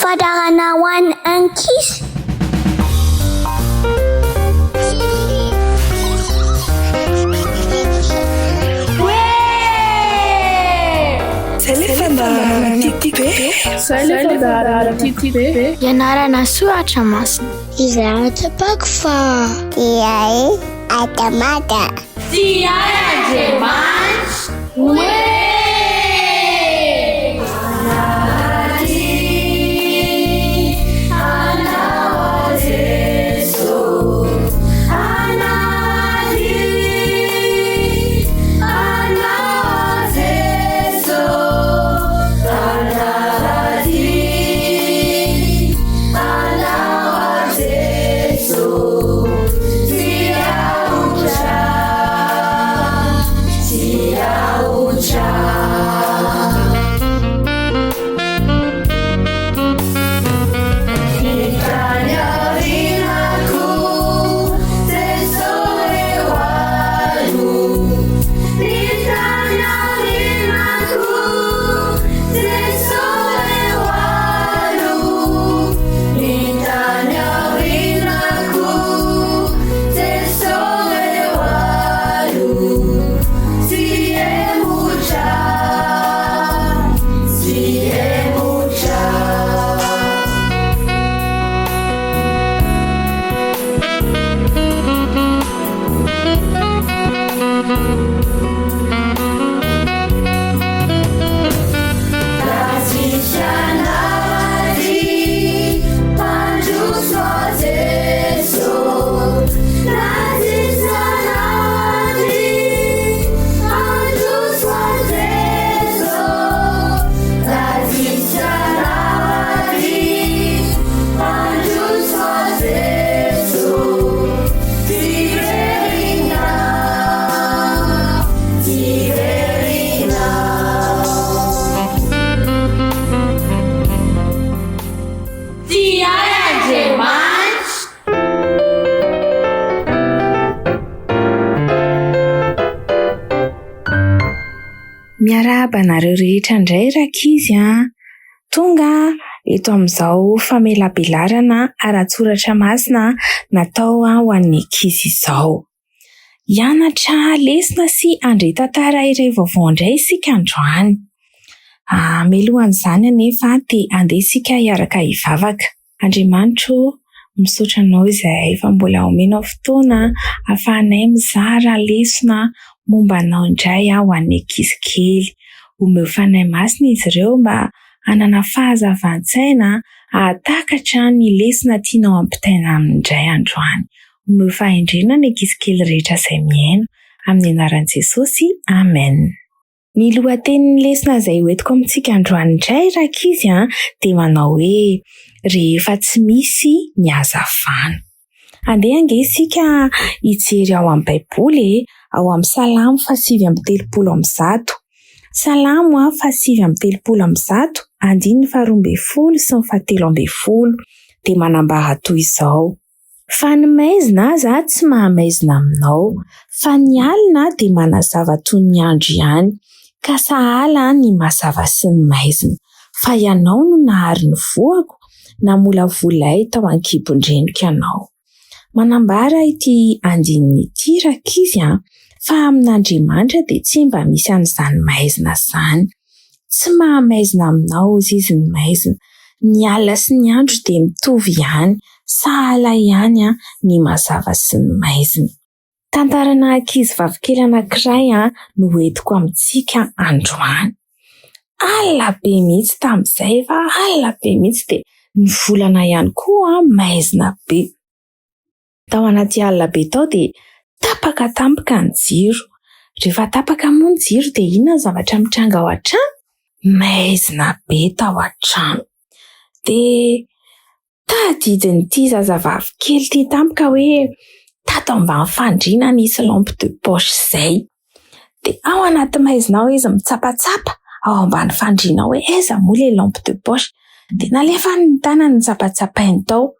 Fadarana ho an'ny ankizy. Zay le fandaharana tiako be. Zay le fandaharana tiako be. Ianarana soratra masina. Izay tsapako fa Dia e Adamada. Tia ahy Andriamanitra. Hoe. Tia ahy Andriamanitra. Miarahaba anareo rehetra indray rankizy a! Tonga eto amin'izao famelabelarana ara-tsoratra masina natao ho an'ny ankizy izao. Hianatra lesona sy handre tantara iray vaovao indray isika androany. Mialohan'izany anefa dia andeha isika hiaraka hivavaka. Andriamanitra ô, misaotra Anao izahay fa mbola omenao fotoana ahafahanay mizara lesona momba Anao indray ho an'ny ankizy kely. Omeo Fanahy Masina izy ireo mba hanana fahazavan-tsaina hahatakatra ny lesona tianao hampitaina aminy indray androany. Omeo fahendrena ny ankizy kely rehetra izay mihaino. Amin'ny anaran'i Jesosy, Amen. Ny lohatenin'ny lesona izay hoentiko amintsika androany indray rankizy an, dia manao hoe rehefa tsy misy ny hazavana. Andeha ange isika hijery ao amin'ny Baiboly e, ao amin'ny Salamo fahasivy amby telopolo amby zato. Salamo fahasivy amby telopolo amby zato, andininy faharoa ambin'ny folo sy ny fahatelo ambin'ny folo, dia manambara toy izao. Fa ny maizina aza tsy mahamaizina aminao, fa ny alina dia manazava toy ny andro ihany, ka sahala ny mazava sy ny maizina. Fa Ianao no nahary ny voako, namolavola ahy tao an-kibon-dreniko Ianao. Manambara ity andininy ity rankizy an, fa amin'Andriamanitra dia tsy mba misy an'izany maizina izany. Tsy mahamaizina aminao hozy izy ny maizina. Ny alina sy ny andro dia mitovy ihany, sahala ihany ny mazava sy ny maizina. Tantarana ankizy vavikely anankiray no hoentiko amintsika androany. Alina be mihitsy tamin'izay, efa alina be mihitsy dia ny volana ihany koa maizina be. Tao anaty alina be tao dia tapaka tampoka ny jiro. Rehefa tapaka moa ny jiro dia inona ny zavatra mitranga ao an-trano? Maizina be tao an-trano. Dia tadidin'ity zazavavy kely ity tampoka hoe tato ambany fandriana nisy lampe de poche izay. Dia ao anaty maizina ao izy mitsapatsapa ao ambany fandriana ao hoe aiza moa ilay lampe de poche. Dia nalefany ny tanany notsapatsapainy tao.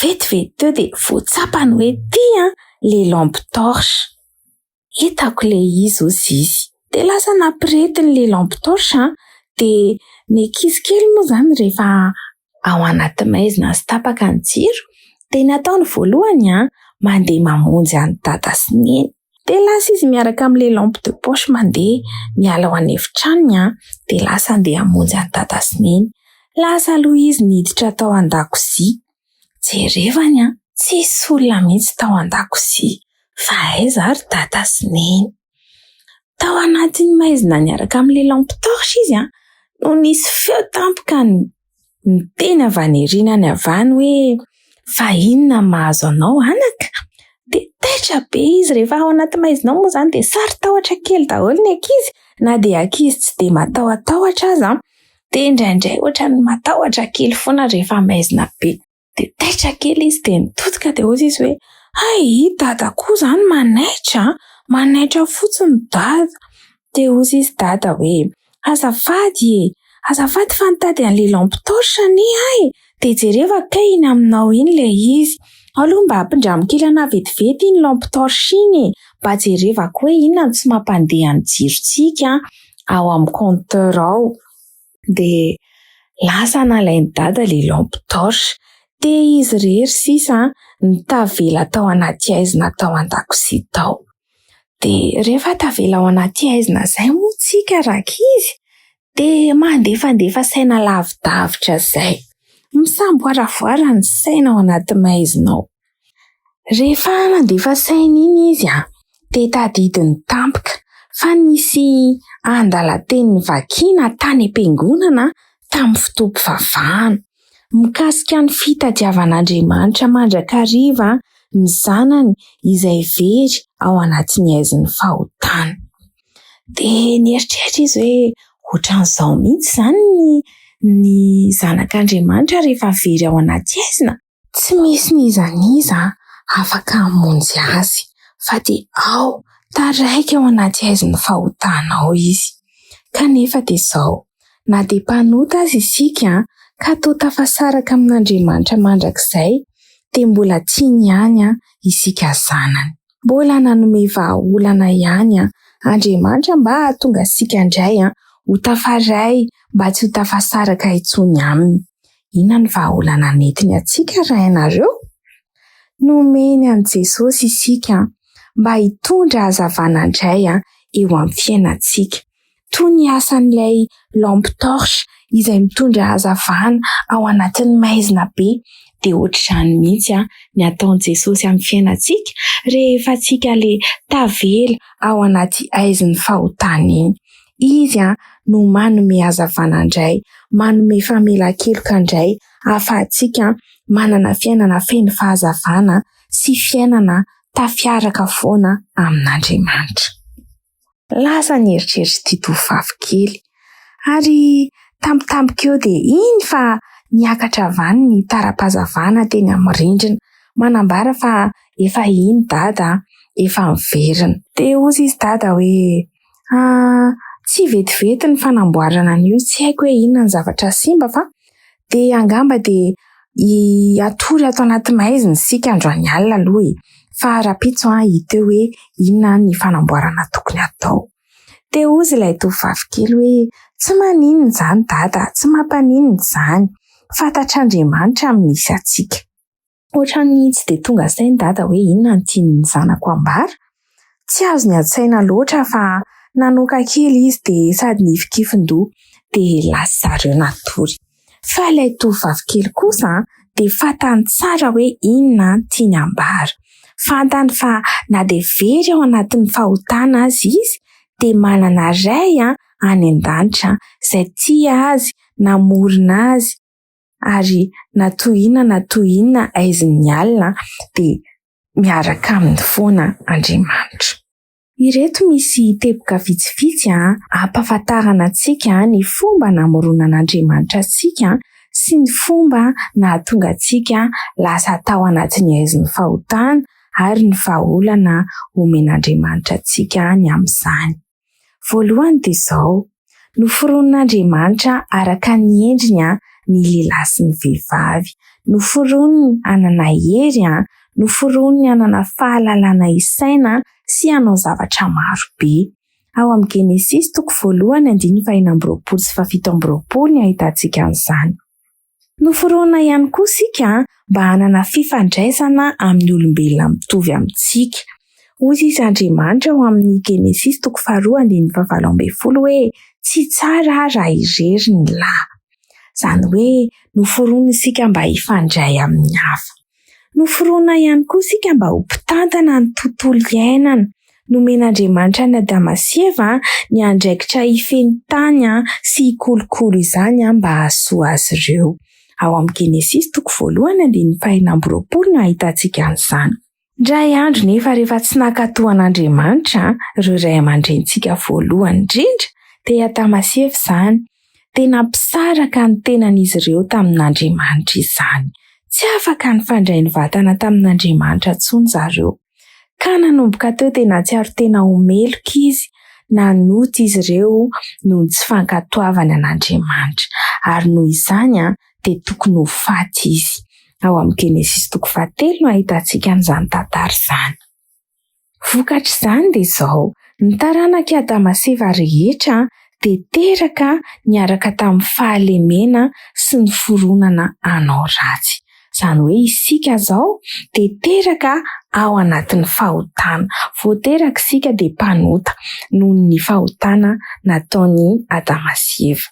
Vetivety teo dia voatsapany hoe ity an ilay lampe torche. Hitako ilay izy hozy izy. Dia lasa nampiretiny ilay lampe torche an. Dia ny ankizy kely moa izany rehefa. ao anaty maizina sy tapaka ny jiro dia ny ataony voalohany an, mandeha mamonjy an'i Dada sy Neny. Dia lasa izy miaraka amin'ilay lampe de poche mandeha miala ao an'efitranony an, dia lasa handeha hamonjy an'i Dada sy Neny. Lasa aloha izy niditra tao an-dakozia. Jerevany an, tsisy olona mihitsy tao an-dakozia. Fa aiza ary Dada sy Neny? Tao anatin'ny maizina niaraka amin'ilay lampe torche izy an, no nisy feo tampoka niteny avy any aorianany avy any hoe fa inona no mahazo anao anaka? Dia taitra be izy rehefa ao anaty maizina ao moa izany dia saro-tahotra kely daholo ny ankizy na dia ankizy tsy dia matahotahotra aza dia indraindray ohatran'ny matahotra kely foana rehefa maizina be. Dia taitra kely izy dia nitodika dia hoy izy hoe hay i dada koa izany manaitra an! Manaitra fotsiny dada. Dia hoy izy dada hoe azafady e! Azafady fa nitady an'ilay lampe torche anie aho e! Dia jereva kay iny aminao iny ilay izy. Ao aloha mba ampindramo kely anà vetivety iny lampe torche iny e! Mba jerevako hoe inona no tsy mampandeha ny jirontsika ao amin'ny compteur ao. Dia lasa nalain'i Dada ilay lampe torche. Dia izy irery sisa no tavela tao anaty haizina tao an-dakozia tao. Dia rehefa tavela ao anaty haizina izay moa tsika rankizy dia mandefandefa saina lavidavitra izay. Misamboaravoara ny saina ao anaty maizina ao. Rehefa nandefa saina iny izy dia tadidiny tampoka fa nisy andalan-teny novakiana tany am-piangonana tamin'ny fotoam-pivavahana mikasika ny fitadiavan'Andriamanitra mandrakariva ny zanany izay very ao anatin'ny haizin'ny fahotana. Dia nieritreritra izy hoe ohatran'izao mihitsy izany ny zanak'Andriamanitra rehefa very ao anaty haizina. Tsy misy n'iza n'iza afaka hamonjy azy, fa dia ao taraiky ao anaty haizin'ny fahotana ao izy. Kanefa dia izao, na dia mpanota aza isika ka toa tafasaraka amin'Andriamanitra mandrakizay, dia mbola tiany ihany isika zanany. Mbola nanome vahaolana ihany Andriamanitra mba hahatonga antsika indray ho tafaray mba tsy ho tafasaraka intsony aminy. Inona no vahaolana nentiny antsika raha ianareo? Nomeny an'i Jesosy isika mba hitondra hazavana indray eo amin'ny fiainantsika. Toy ny asan'ilay lampe torche izay mitondra hazavana ao anatin'ny maizina be, dia ohatr'izany mihitsy ny ataon'i Jesosy amin'ny fiainantsika rehefa tsika ilay tavela ao anaty haizin'ny fahotana iny. Izy no manome hazavana indray, manome famelan-keloka indray ahafahantsika manana fiainana feno fahazavana sy fiainana tafiaraka foana amin'Andriamanitra. Lasa ny eritreritr'ity tovovavy kely ary tampotampoka eo dia iny fa niakatra avy any ny tara-pahazavana teny amin'ny rindrina manambara fa efa iny dada efa miverina. Dia hoy izy dada hoe Tsy vetivety ny fanamboarana an'io, tsy haiko hoe inona ny zavatra simba fa dia angamba dia hatory ato anaty maizina isika androany alina aloha e. Fa rahampitso hita eo hoe inona ny fanamboarana tokony hatao. Dia hoy ilay tovovavy kely hoe tsy maninona izany dada, tsy mampaninona izany. Fantatr'Andriamanitra ny misy antsika. Ohatran'ny tsy dia tonga saina i Dada hoe inona no tian'ny zanako ambara. Tsy azony an-tsaina loatra fa nanoaka kely izy dia sady nihifinkifin-doha dia lasa zareo natory. Fa ilay tovovavy kely kosa dia fantany tsara hoe inona no tiany ambara. Fantany fa na dia very ao anatin'ny fahotana aza izy dia manana Ray any an-danitra izay tia azy, namorona azy ary na toy inona na toy inona aizin'ny alina dia miaraka aminy foana Andriamanitra. Ireto misy teboka vitsivitsy ampahafantarana antsika ny fomba namoronan'Andriamanitra antsika sy ny fomba nahatonga antsika lasa tao anatin'ny aizin'ny fahotana ary ny vahaolana omen'Andriamanitra antsika ny amin'izany. Voalohany dia izao, noforonin'Andriamanitra araka ny endriny ny lehilahy sy ny vehivavy. Noforoniny hanana hery, noforoniny hanana fahalalana hisaina sy hanao zavatra maro be. Ao amin'ny Genesisy toko voalohany andininy fahenina amby roapolo sy fahafito amby roapolo no ahitantsika an'izany. Noforonina ihany koa isika mba hanana fifandraisana amin'ny olombelona mitovy amintsika. Hoy izy Andriamanitra ao amin'ny Genesisy toko faharoa andininy fahavalo ambin'ny folo hoe tsy tsara raha irery ny lahy. Izany hoe noforonina isika mba hifandray amin'ny hafa. Noforonina ihany koa isika mba ho mpitantana ny tontolo iainana. Nomen'Andriamanitra an'i Adama sy Eva ny andraikitra hifehy ny tany sy hikolokolo izany mba hahasoa azy ireo. Ao amin'ny Genesisy toko voalohany andininy fahenina amby roapolo no ahitantsika an'izany. Indray andro nefa rehefa tsy nankatò an'Andriamanitra ireo ray aman-drenintsika voalohany indrindra, dia i Adama sy Eva izany, dia nampisaraka ny tenan'izy ireo tamin'Andriamanitra izany. Tsy afaka nifandray nivantana tamin'Andriamanitra intsony zareo. Ka nanomboka teo dia nahatsiaro tena ho meloka izy, nanota izy ireo noho ny tsy fankatoavany an'Andriamanitra, ary noho izany dia tokony ho faty izy. Ao amin'ny Genesisy toko fahatelo no ahitantsika an'izany tantara izany. Vokatr'izany dia izao, ny taranak'i Adama sy Eva rehetra dia teraka niaraka tamin'ny fahalemena sy ny fironana hanao ratsy. Izany hoe isika izao dia teraka ao anatin'ny fahotana. Vao teraka isika dia mpanota noho ny fahotana nataon'i Adama sy Eva.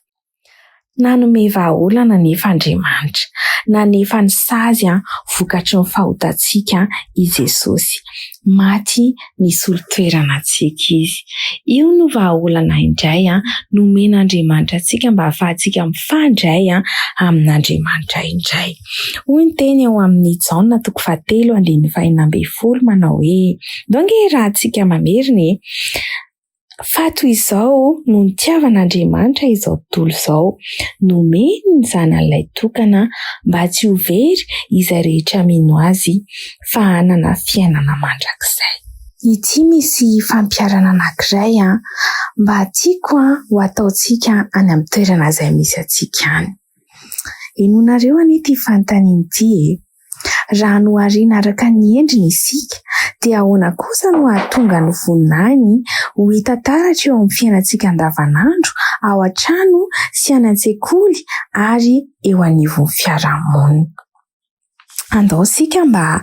Nanome vahaolana anefa Andriamanitra. Nanefa ny sazy vokatry ny fahotantsika i Jesosy. Maty nisolo toerana antsika Izy. Io no vahaolana indray nomen'Andriamanitra antsika mba hahafahantsika mifandray amin'Andriamanitra indray. Hoy ny teny ao amin'ny Jaona toko fahatelo andininy fahenina ambin'ny folo manao hoe, Ndao ange raha antsika mamerina e! Fa toy izao no nitiavan'Andriamanitra izao tontolo izao, nomeny ny Zanany Lahitokana mba tsy ho very izay rehetra mino Azy, fa hanana fiainana mandrakizay. Ity misy fampiharana anankiray mba tiako ho ataontsika any amin'ny toerana izay misy antsika any. Henoinareo anie ity fanontaniana ity e! Raha noharina araka ny endriny isika, dia ahoana kosa no hahatonga ny voninahiny ho hita taratra eo amin'ny fiainantsika andavanandro, ao an-trano sy any an-tsekoly ary eo anivon'ny fiarahamonina? Andao isika mba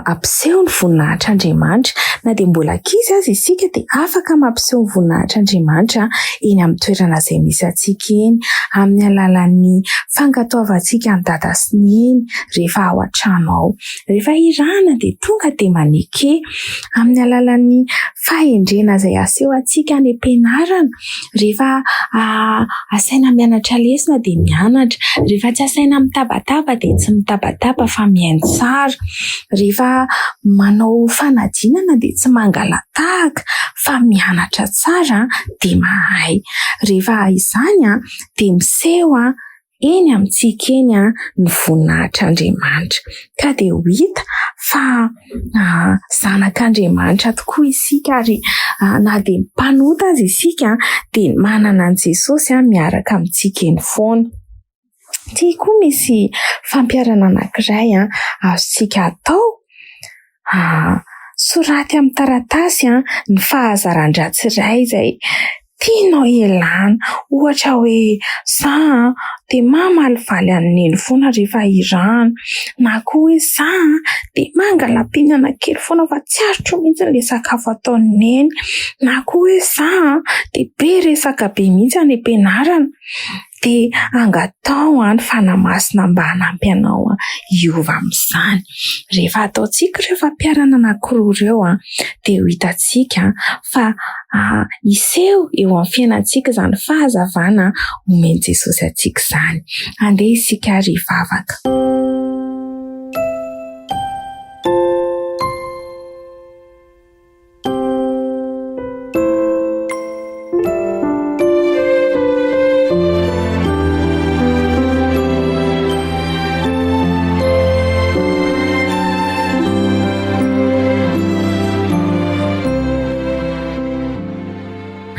hampiseho ny voninahitr'Andriamanitra. Na dia mbola ankizy aza isika dia afaka mampiseho ny voninahitr'Andriamanitra eny amin'ny toerana izay misy antsika eny, amin'ny alalan'ny fankatoavantsika an'i Dada sy Neny rehefa ao an-trano ao. Rehefa irahana dia tonga dia maneke, amin'ny alalan'ny fahendrena izay aseho antsika any am-pianarana. Rehefa asaina mianatra lesona dia mianatra, rehefa tsy asaina mitabataba dia tsy mitabataba fa mihaino tsara, rehefa manao fanadinana dia tsy mangala-tahaka fa mianatra tsara dia mahay. Rehefa izany dia miseho eny amintsika eny ny voninahitr'Andriamanitra. Ka dia ho hita fa zanak'Andriamanitra tokoa isika ary na dia mpanota aza isika dia manana an'i Jesosy miaraka amintsika eny foana. Ity koa misy fampiharana anankiray azontsika atao. Soraty amin'ny taratasy ny fahazaran-dratsy iray izay tianao hialana. Ohatra hoe za dia mamalifaly an'i Neny foana rehefa irahana, na koa hoe za dia mangala-pihinana kely foana fa tsy aritro mihitsy ilay sakafo ataon'i Neny, na koa hoe za dia be resaka be mihitsy any am-pianarana. Dia angataho ny Fanahy Masina mba hanampy anao hiova amin'izany. Rehefa ataontsika ireo fampiharana anankiroa ireo dia ho hitantsika fa hiseho eo amin'ny fiainantsika izany fahazavana omen'i Jesosy antsika izany. Andeha isika ary hivavaka.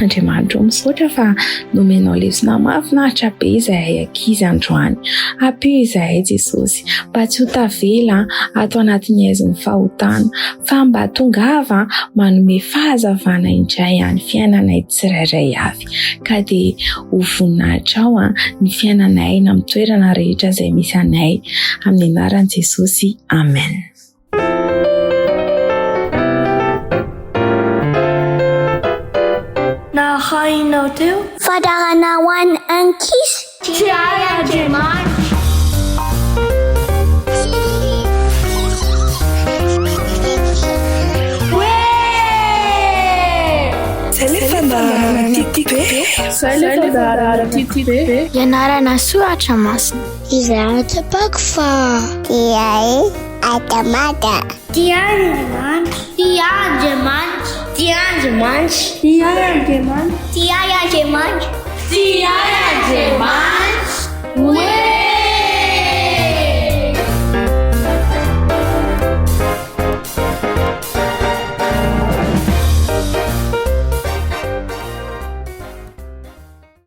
Andriamanitra o, misaotra fa nomenao lesona mahafinaritra be izahay ankizy androany. Ampio izahay Jesosy mba tsy ho tavela ato anatin'ny haizin'ny fahotana fa mba tongava manome fahazavana indray any fiainanay tsirairay avy. Ka dia ho voninahitrao ny fiainanay na amin'ny toerana rehetra izay misy anay. Amin'ny anaran'i Jesosy. Amen. Narahinao teo. Fandaharana ho an'ny ankizy. Tsy hay Andriamanitra. Zay le fandaharana tiako be. Zay le fandaharana tiako be. Ianarana soratra masina. Izay tsapako fa. Dia e. Adamada. Tia Andriamanitra. Tia Andriamanitra. Tia Andriamanitra. Tia Andriamanitra. Tia Andriamanitra. Tia